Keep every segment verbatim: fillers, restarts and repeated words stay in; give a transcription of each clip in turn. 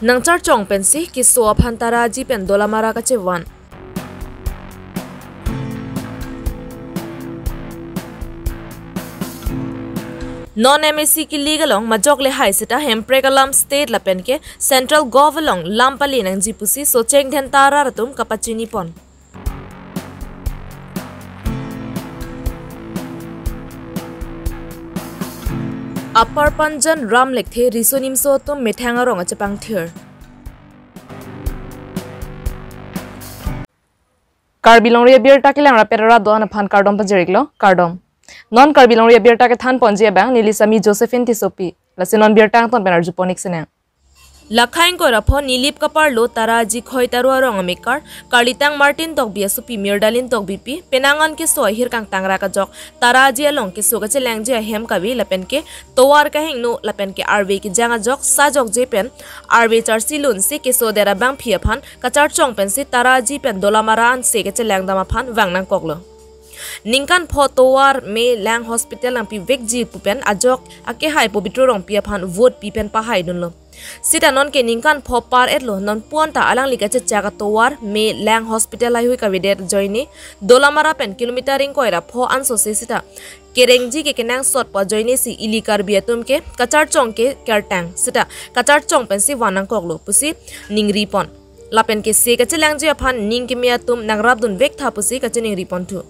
Nangcharchong pensi keso aphan Taraji pen Dolamara kachevan. Non M A C kilik along majok le hai seta Hemprek alam state lapen ke Central Gov along lam pali nangji pusi Socheng Dhenta arat atum kapachini pon. Upper Panjan Ram Lekthe riso nimso atum methang arong achepangthir. Karbi Longri Abirta kelang rapet rat do-an aphan kardom pajir-iklo, kardom. Non Karbi Longri Abirta kethan ponji abang neli Sami Josephine Tissopi. Lasi non birta angton pen arju pon-ik sinang. Lakhaing koira pho Nilip kaparlo Taraji Khoitaro arong amekar, Karlitang Martin Tokbi asopi Mirdalin Tokbipi, penang an keso ahir kangtang ra kajok, Taraji along keso kachelangji ahem kave lapen ke tovar kahingno lapen ke arve kejang ajok, sajokje pen arve charsi lunsi keso dera bangphi aphan kacharchong pensi Taraji pen Dolamara anse kachelangdam aphan vang nangkoklo. Ningkan pho tovar me lang hospital nangpivekji pu pen ajok akehai Pobitro Rongpi aphan vote pi pen pahaidunlo. Sita non ke ningkan pho par-etlo, non puan ta alangli kachechak atovar me lang hospital haihui kavedet ajoine Dolamara pen kilometer ingkoi ra pho ansose sita kerengji ke kenangsot pu ajoine si ili Karbi atum ke kacharchong ke kertang sita kacharchong pensi van nangkoklo pusi ningri pon. Lapen ke se kachelangji aphan ning keme atum nangrapdun vektha pusi kachiningri ponthu.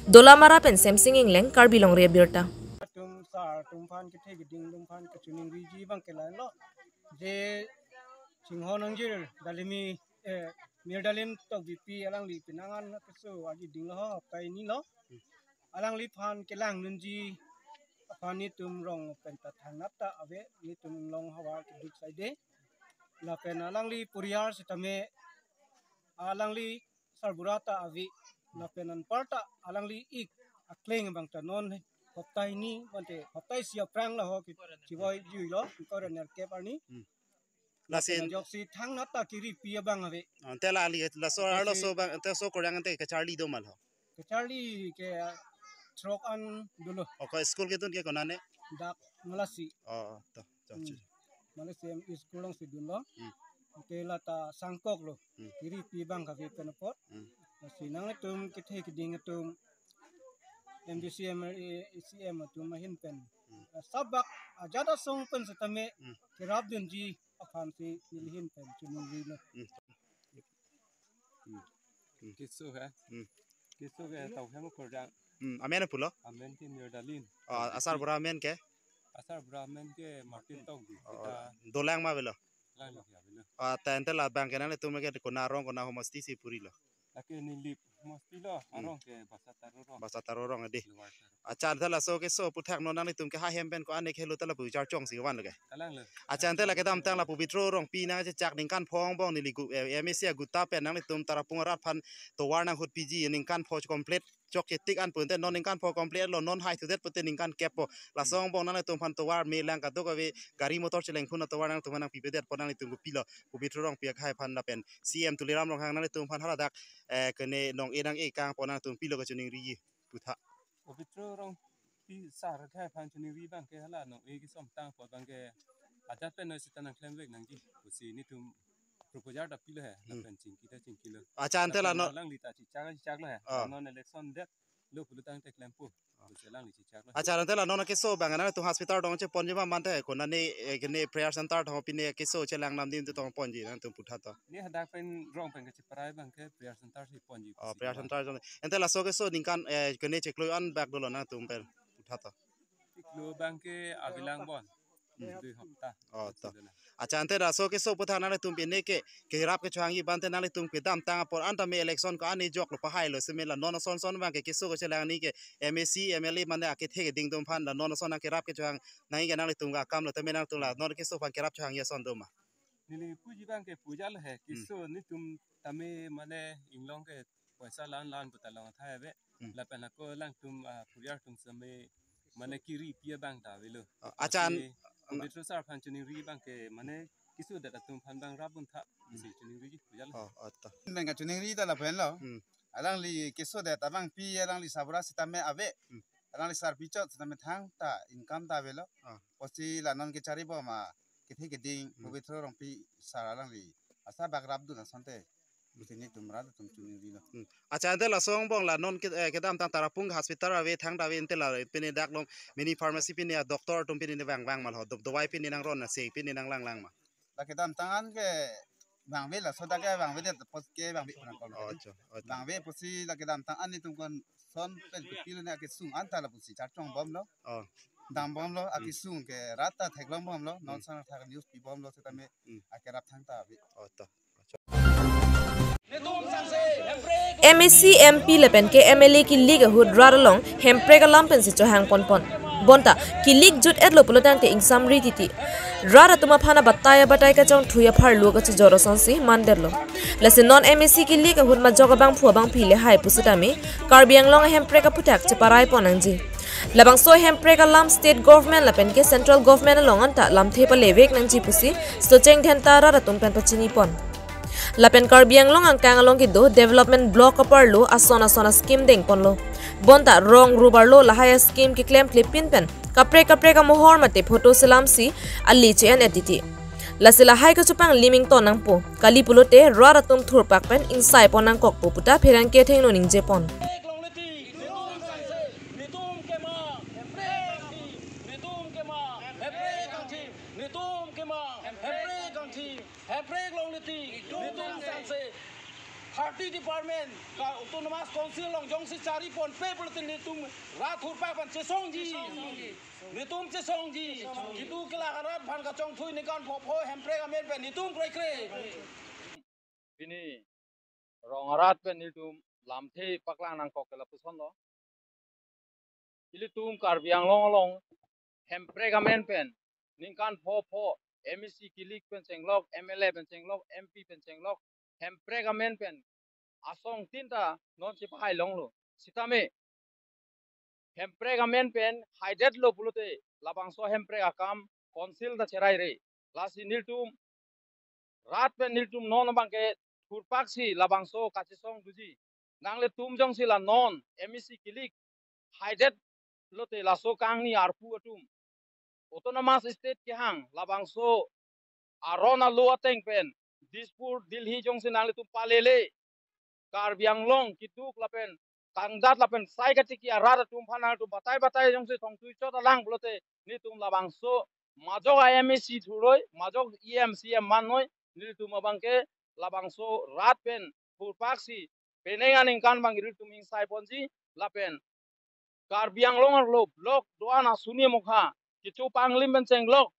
Dolamara pen Semsing Ingleng, Karbi Longri Abirta. Atum sar atum aphan kethe keding atum aphan kachiningriji abang ke lahenlo. Je chinghon nangjir Dalimi, eh, Mirdalin Tokbipi alangli penang an keso arji dinglo ho, hapta hini lo. Alangliphan kelangdunji aphan netum rong pen ta thangnat ta ave, netum long havar keduk saide. Lapen alangli poriyar sitame alangli sarbura ta ave. Lapen anparta alangli ik akleng abang ta non hapta hini mate hapta isi aphrang la ho ke chivoijuilo, ingkoi ra nerkep arni. Hmm. Lapen lasen ajoksi thangnat ta kiripi abang ave. Ante la ali laso, laso arloso bang, ante so korang ante kacharli do ma lo? Kacharli ke throk an dolo. Oko school kedun ke konane? Dak Malasi. Oh, to, to, hmm, chi. Malasi M E school alongsi dunlo. Hmm. Ante la ta sangkoklo. Hmm. Kiripi abang kave pen apot. Hmm. Lasi nangtum kethe keding atum M D C, M L A, E C M atum ahin pen. Hmm. Sabak ajat asong pen sitame, hmm, kerapdunji aphansi neli ahin pen chiningrilo. Hmm. Hmm. Hmm. Keso he. Hmm. Keso ke tau hem kordang. Hmm. Amen pulo? Amen ke Mirdalin. Oh, asarbura amen ke? Asarbura amen ke Martin Tokbi. Oh, kita dolang ma avelo? Lang lagi avelo. Ah, ta ante labang ke nanglitum ke kona arong, kona homosti si purilo? Lake Nilip homosti lo, hmm, arong ke Basataro rong. Basataro rong ade. Luar Saro. Accha, ante laso keso aphuthak non nanglitum ke ha hem pen ko-an ne kehelo ta lapu charchongsi vanlo ke? Kalanglo. Accha, ante la kedamtang la Pobitro Rongpi nangchechak ningkan pho angbong neli gu-, eh, M A C aguta pen nanglitum Tarapung arat aphan tovar nanghutpiji ningkan pho complete chokche tik an pu ante non ningkan pho complete lo, non hai thudet pute ningkan kep po. Laso angbong nanglitum aphan tovar me lang kadokave gari motor chelengphun atovar nangtum aphan nangpipedet po, nanglitum kopilo? Pobitro Rongpi akhai aphan lapen C M Tuliram Ronghang nanglitum aphan haladak, eh, kene nong-e nang-e kang po, nangtum pilo kachiningriji putha? Pobitro Rongpi sar akhai aphan chiningri abang ke hala nong-e kesom tang apot abang ke ajat pen noi sita nangklemvek nangji pusi netum proposal ta pilo he, hmm, lapen chingki ta chingkilo. Accha, ante la lapen non alangli ta chechak chechaklo he. Ah. Non election detlo pulo tangte klempo. Ah. Pusi alangli chechaklo. Accha, ante la non keso abang nangtum hospital tong cheponji ma mate konane, eh, kene prayer center tong pine keso chelang namdim te tong ponji nangtum putha to? Ne hadak pen rong pen kacheparai abang ke prayer center si ponji. Oh, pusi prayer center tong. Ante laso keso ningkan, eh, kene chiklo an bak dolo nangtum pen putha to? Chiklo abang ke avelang bon. Hmm. Dui hapta. Oh, to. Accha, ante laso keso aphuthak nanglitum pine ke kerap kechohangji abang te nanglitum kedamtang apor an tame election ko-an ne joklo, pahailo, seme la non ason son abang ke keso kachelangji ke M A C, M L A mane akethe keding atum aphan la non ason nangkerap kechohang nangji ke nanglitum akam lo, tame nangtum la non keso aphan kerap chohangji ason do ma? Neli puji abang ke pujalo he, hmm, keso netum tame mane inglong ke poisa lan lan puta long athai ave. Hmm. Lapen ako alangtum, ah, poriyar atum seme mane kiripi abang ta avelo. Ah, accha, lasi, hmm, Pobitro sar aphan chiningri abang ke mane keso det atum aphan abang rapdun tha, hmm, si chiningriji pujalo. Oh, oh, to. Nang kachiningri ta lapen lo. Hmm. Alangli keso det abangpi alangli sarbura sitame ave. Hmm. Alangli sar pichot sitame thangta income ta avelo. Ah. Pusi la non kechari bom a kethe keding, Hmm. Pabitra Rongpi sar alangli asabak rapdun asonte, busi netum rat atum chungrilo. Hmm. Accha, ante laso angbong la non ke, eh, kedamtang Tarapung hospital ave, thangta ave, ante la pini dak long mini pharmacy pini a doctor atum pini ne vang vang ma lo, do-, dawai pini nangron na se pini nanglanglang ma? La kedamtang an ke vangve, laso dak ke vangvedet, apot ke vangve pernah kol. Oh, accha, oh, accha. Vangve pusi la kedamtang an netum konson pen kepilo ne akesung anta lapusi charchongbomlo. Oh. Dangbomlo, Hmm. akesung ke rat ta theklongbomlo, non Hmm. sang thak news pibomlo setame Hmm. akerap thangta ave. Oh, to. MAC, MP lapen ke MLA kilik ahut rat along hemprek alam pensi chohang ponpon. Bonta kilik jut-etlo pulotangte ingsamri titi. Rat atum aphan abatai abatai kachongthui apharlo kachijor asonsi mandetlo. Lasi non MAC kilik ahut majok abangphu abangphi le hai pusitame Karbi Anglong ahemprek aphuthak cheparai pon nangji. Labangso hemprek alam state government lapen ke central government along anta lamthe palevek nangji pusi Socheng Dhenta rat atum pen pachini pon. Lapen Karbi Anglong angkang along kedo development block aparlo ason ason a-scheme dengponlo. Bonta rong rubarlo lahai a-scheme keklemkle pin pen kaprek kaprek amohor mate photo selamsi ali che-en-et titi. Lasi lahai kachopanglim ington nangpo. Kali pulote rat atum thurpak pen ingsai pon nangkokpo puta pherangke athengno ningjepon. Hemprek longle ti, netum sangse. Thirty department ka autonomous council along jongsi chari ponpe pulote netum rat thurpak pen chesongji. Netum chesongji. Kitu kila rat aphan kachongthui ningkan phopho hemprek amen pen netum krekre. Pini rong arat pen nelitum lamthe paklang nangkok ke lapusonlo. Ilitum Karbi Anglong along hemprek amen pen ningkan phopho MAC kilik pen chenglok, MLA pen chenglok, MP pen chenglok, hemprek amen pen asong tinta non chepahai longlo. Sitame hemprek amen pen haidetlo pulote labangso hemprek akam council ta cheraire. Lasi nelitum rat pen nelitum non abangke thurpaksi labangso kachesong thuji. Nanglitum jongsi la non MAC kilik haidet lote laso kangni arpu atum autonomous state kehang labangso aron alo ateng pen Dispur Delhi jongsi nanglitum palele Karbi Anglong keduk lapen tangdat lapen sai katiki arat atum aphan nangtum batai batai jongsi thongthui chot alang pulote nelitum labangso majok a-MAC thuroi, majok EM CEM mannoi, nelitum abangke labangso rat pen thurpaksi penang aningkan abang nelitum ingsai ponji lapen Karbi Anglong arlo block do-an asuni mokha kechopanglim pen chenglok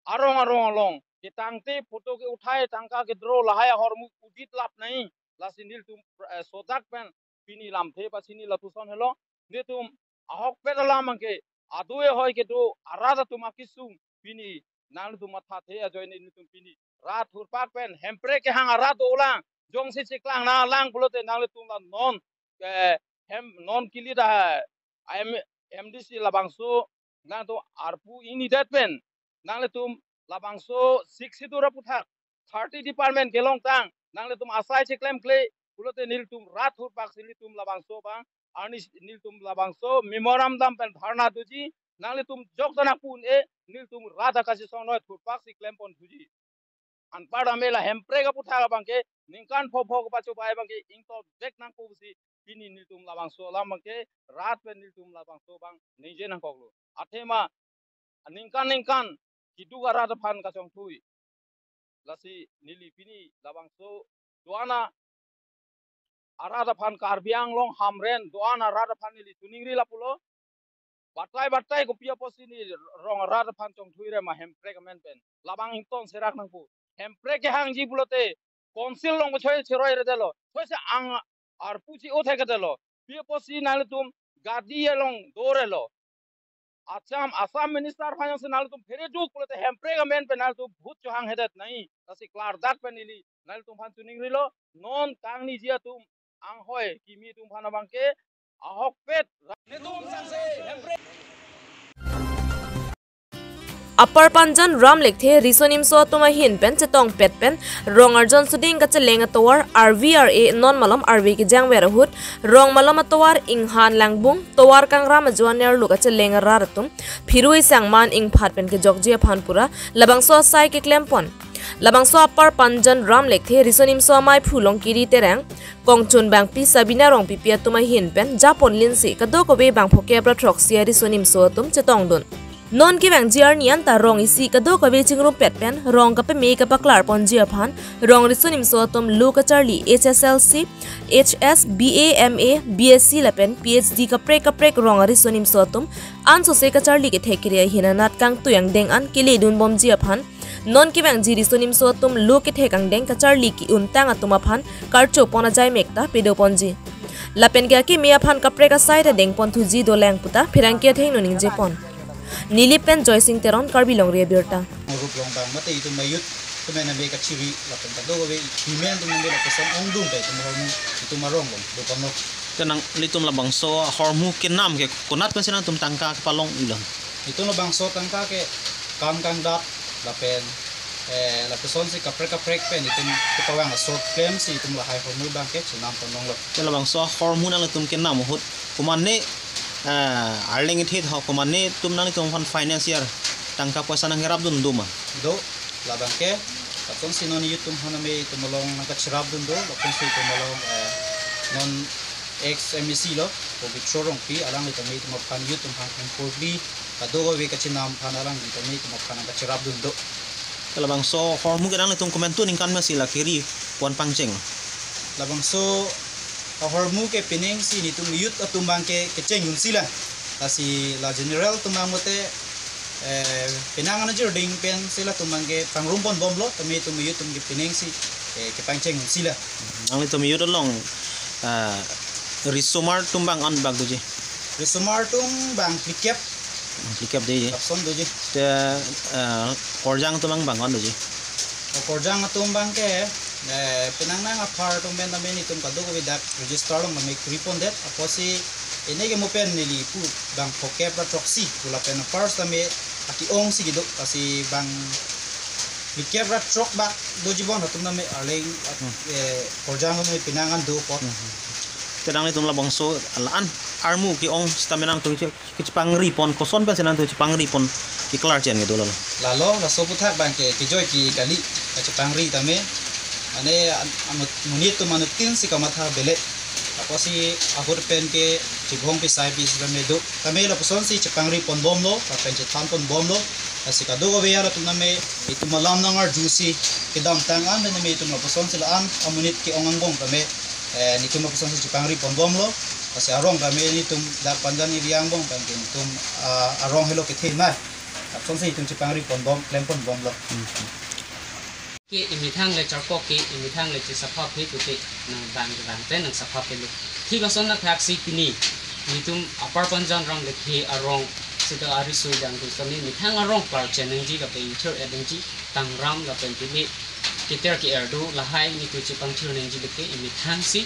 arong arong along ketangte photo ke uthai tangka ke draw lahai ahormu udit lap nai. Lasi nelitum, eh, sodak pen pini lamthe pachini lapuson helo. Netum ahokpet alam abangke adu ehoi kedo arat atum akesung pini nangtum mathathe ajoine netum pini rat thurpak pen hemprek kehang arat dolang jongsi cheklang nanglang pulote nanglitum la non, eh, hem non kilit a M, MDC labangso nangtum arpu ingnidet pen nanglitum labangso Sixth Schedule aphuthak thirty department kelongtang nanglitum asai cheklemkle pulote nelitum rat thurpaksi nelitum labangso abang arni nelitum labangso memorandum pen dharna doji. Nanglitum jok ta nangpu un-e, nelitum rat akachesong noi thurpaksi klempon thuji. Anpar ame la hemprek aphuthak abangke ningkan phopho kepachobei abangke ingtobek nangpo pusi pini nelitum labangso alam abangke rat pen nelitum labangso abang ningje nangkoklo. Athema ningkan ningkan keduk arat aphan kachongthui. Lasi neli pini labangso do-an arat aphan Karbi Anglong Hamren do-an arat aphan neli choningri lapulo. Batai batai kopi apotsi ne rong arat aphan chongthuire ma hemprek amen pen. Labang ington serak nangpo. Hemprek kehangji pulote council along choi cheroiredetlo. Choi se ang arpu chi-o thekdetlo. Pi apotsi nanglitum gadi along dorelo. Assam, Assam minister aphan jongsi nanglitum phere duk pulote hemprek amen pen nanglitum vote chohanghedet nai. Lasi klardak pen neli nanglitum aphan choningrilo. Non kangniji atum anghoi kimi atum aphan abangke ahokpet. Netum sangse hemprek. Upper Panjan Ram Lekthe riso nimso atum ahin pen chetongpet pen rong arjon suding kacheleng atovar R V R A non malom arve kejangver ahut rong malom atovar inghan langbung tovar kangram ajo anerlo kacheleng arat atum phirui sangman ingphat pen kejokji aphan pura labangso asai keklempon. Labangso Upper Panjan Ram Lekthe riso nimso amei phu Longkiri Terang, kongchun bangpi Sabina Rongpipi atum ahin pen japon linsi kadokave bang phokep ra throksi ariso nimso atum chetongdun. Non kevangji arni anta rong isi kadokave chingrumpet pen rong kapeme kapaklarponji aphan rong riso nimso atum lo kacharli H S L C, H S, B A, M A, B S C lapen P H D kaprek kaprek rong ariso nimso atum ansose kacharli kethek kere ahin anat kangtui angdeng an keledunbomji aphan non kevangji riso nimso atum lo kethek angdeng kacharli ki-untang atum aphan karchopon ajai mekta pedoponji. Lapen ke akeme aphan kaprek asai ta dengponthuji dolang puta pherangke athengno ningjepon. Nilip pen Joysing Teron, Karbi Longri Abirta. Rup Rongbang mate itum mayut, itum ena me kachiri, lapen kadokave imen itum me lapuson ongdung ta itum hormu, itum arong long, dopan long. Tenang litum labangso hormu kenam ke konat pensi nangtum tangka kepalong ilang. Itum labangso tangka ke kam kangdat, lapen, eh, lapusonsi kaprek kaprek pen itum kepawang asot klemsi itum lahai hormu bangke chenam ponlonglo. Te labangso hormu nanglitum kenam ahut komatne, eh, arleng ithit ho komatne atum nanglitum aphan financier tangka poisa nangkerapdun do ma? Do, labangke, lapusonsi non youth atum aphan ame itum along nangkacherapdun do, lapusonsi itum along, eh, non ex M A C lo, Pabitra Rongpi, alanglitum itum aphan youth atum aphan hempurli, kadokave kachenam aphan alanglitum itum aphan nangkacherapdun do. Te labangso hormu ke nanglitum komantu ningkan masi la keripon pangcheng? Labangso ahormu ke penangsi netum youth atum bangke kecheng unsi la. Lasi la general atum bang mate, eh, penang ana jirding pensi latum bangke pangrumponbomlo, tame itum youth atum ke penangsi, eh, kepangcheng unsi la. Nanglitum youth along, eh, risomar atum bang an bak doji? Risomar atum bang phlikep. Phlikep doji. Lapuson doji. Te, eh, korjang atum bang bang an doji? O, korjang atum bangke, eh, penang nang aphar atum pen tame netum kadokave dak register along tame keripondet, apotsi ene ke mo pen neli pu bang phokep ra throksi pu lapen apar tame ake-ongsi kedo, lasi bang phlikep ra throk bak doji bon atum tame arleng, eh, korjang tame penang an do apot. Te nanglitum labangso la-an armu ke-ong sitame nangtum che-, kechepangri pon, koson pensi nangtum chepangri pon keklar chen kedo lalo? Lalo, laso aputhak bangke kejoi ke kali, kachepangri tame. Mane an-, anut, monit atum anuttin si kamatha belet. Apotsi ahut pen ke chibhong pisai pis tame do. Tame lapusonsi chepangriponbomlo, lapen chethanponbomlo. Lasi kadokave halatum tame itum alam nangarjusi kedamtang an tame itum lapusonsi la-an amonit ke-ong angbong tame, eh, netum lapusonsi chepangriponbomlo. Lasi arong tame netum dak Panjan area angbong tame netum, ah, arong helo kethe nai. Lapusonsi itum chepangriponbom, klemponbomlo. Ke imethang le charkok ke, imethang le chesaphap he pute nang bang bang pen nang saphap helo. Thik ason athaksi pini netum Upper Panjan Ram Lekthe arong seta arisoi dang tu sami methang arong klarchen nangji lapen thir-et nangji, tangram lapen pini keter ke-er do, lahai netum chepangthir nangji leke imethangsi,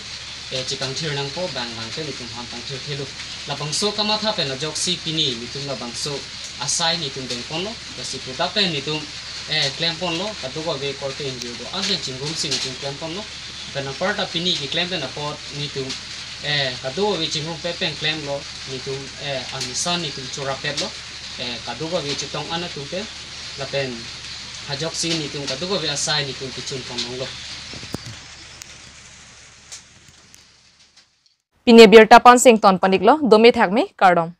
eh, chepangthir nangpo, bang bang pen netum aphan pangthir thelo. Labangso kamatha pen ajoksi pini netum labangso asai netum dengponlo, lasi puta pen netum, eh, klemponlo, kadokave korte ingjir do-an pen chingrumsi netum klemponlo. Pen aparta pini keklem pen apot netum, eh, kadokave chingrumpet pen klemlo, netum, eh, amisa netum chorapetlo, eh, kadokave chetong an atum pen, lapen ajoksi netum kadokave asai netum kechunponlonglo. Pini abirta pen sington paniklo, dome thakme, kardom.